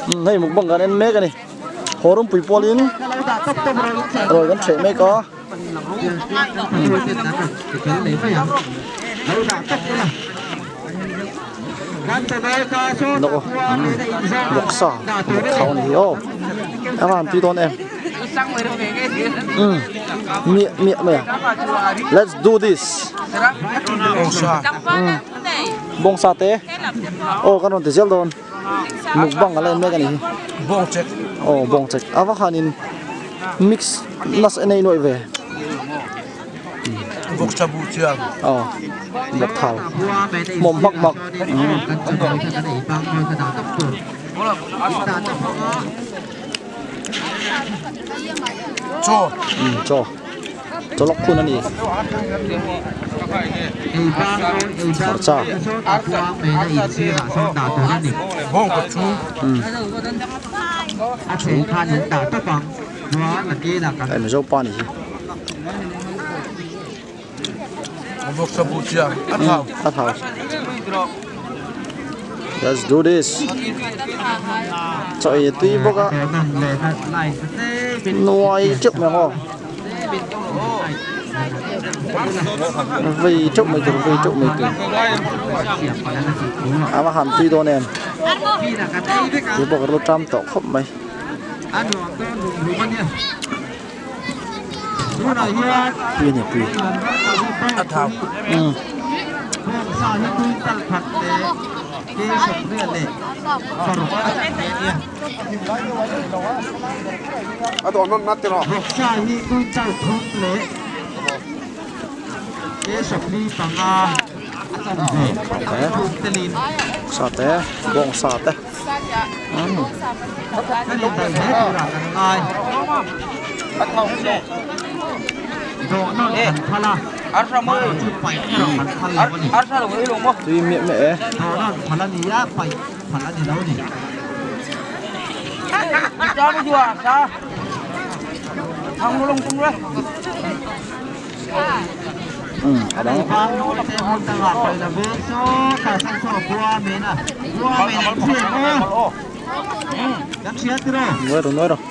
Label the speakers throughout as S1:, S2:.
S1: Hei mukbang kan en mek a ni. Haw rawngpui pawlin ruai kan ṭheh mek a. Nawk vawksa vawk thau a ni hi aw a van tui dawn em miah miah mai a let's do this bawngsa te aw kan rawn ti zel dawn mukbang a la en mek a ni hi aw bawngchek a va khanin mix nasa en a inawih ve.
S2: Vawk chabu chiang.
S1: Aw vawk thau hmawm hmak hmak.
S2: Chaw.
S1: Chaw. Chaw lawk phun a ni. Hmarcha.
S2: Bawng ka chu.
S1: Hei Mizo pa ni hi. A thau. Let's do this. Chaw ei tui bawk a. Nuai teuh mai ang aw. Vei teuh mai tur vei teuh mai tur. A va han tui dawn em. Tui bawk a ro tam tawh khawp mai. Pui a ni pui.
S2: A thau.
S1: Umm.
S2: A dawh nawn nat tiraw.
S1: Sa te, bawng sa te. Tui miah miah e. A dang. Nuai rawh nuai rawh.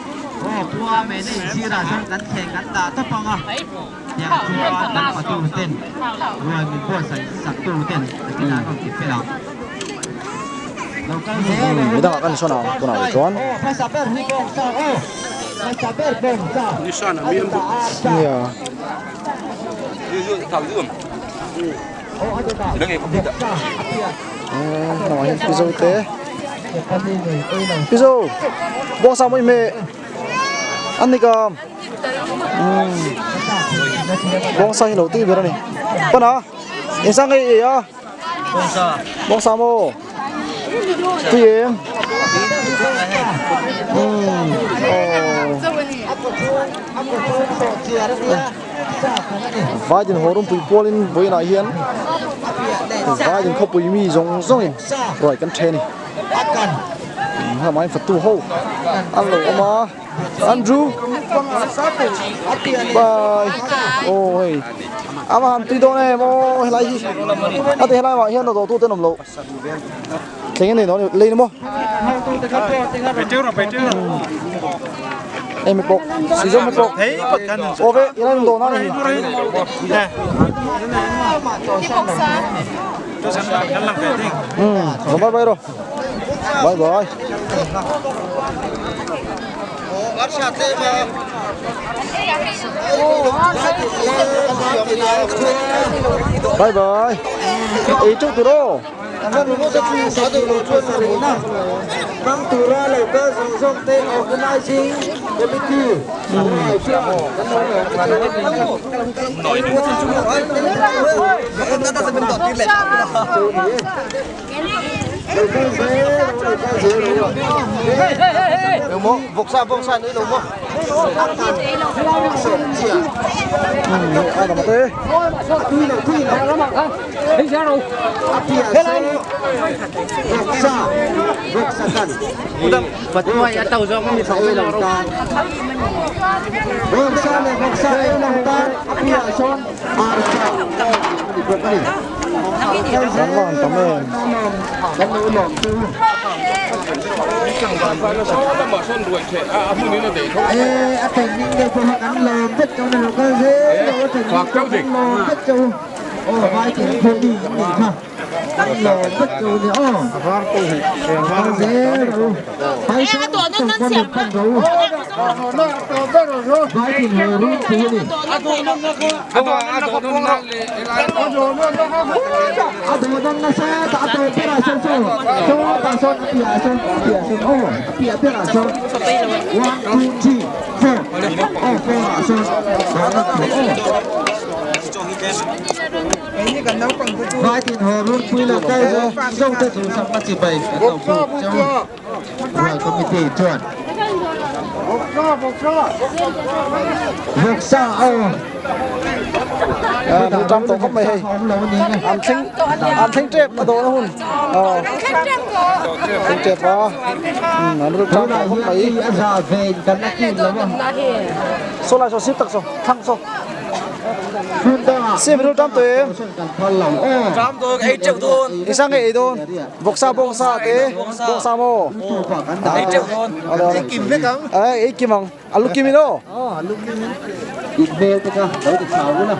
S1: Midangah kan insawn ang tunah hi chuan. Nia. Hnamah hian Pizo te Pizo bawngsa mawi hmeh an ni ka bawngsa hi lo tui ber a ni pana engzah nge i ei a bawngsa maw tui em umm aww. Vaidin haw rawngpui pualin vawiinah hian Vaidin khawpui mi zawng zawngin ruai kan then a ni. Hlamah hian fatu ho an lo awm a Andrew bye aw hei a va han tui dawn em aw helai hi a ti helai ah hian dawh tu te an awm loh thleng a nei dawn lei ni maw. Em mi pawh si zawng mi pawh aw ve i rawn dawn a ni um bye bye rawh bye bye bye bye ei teuh tur aw. Kan va han tam em. An ṭam tawh khawp mai hei an thleng an thleng tep a dawhna hun aw thleng tep a an ru ṭam tawh khawp mai saw lai saw sir tak saw thlang saw sim ru ṭam tawh em engzah nge ei dawn vawksa bawngsa te bawngsa maw ei kim vek ang ei kim ang. A lu kim in aw.
S3: Aw a lu kim in. In hmel te kha lo ti chau bul a.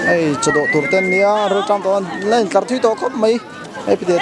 S1: Hei chaw dawh tur te an nia ril tang tawh a la intlar thui tawh khawp mai hei pite.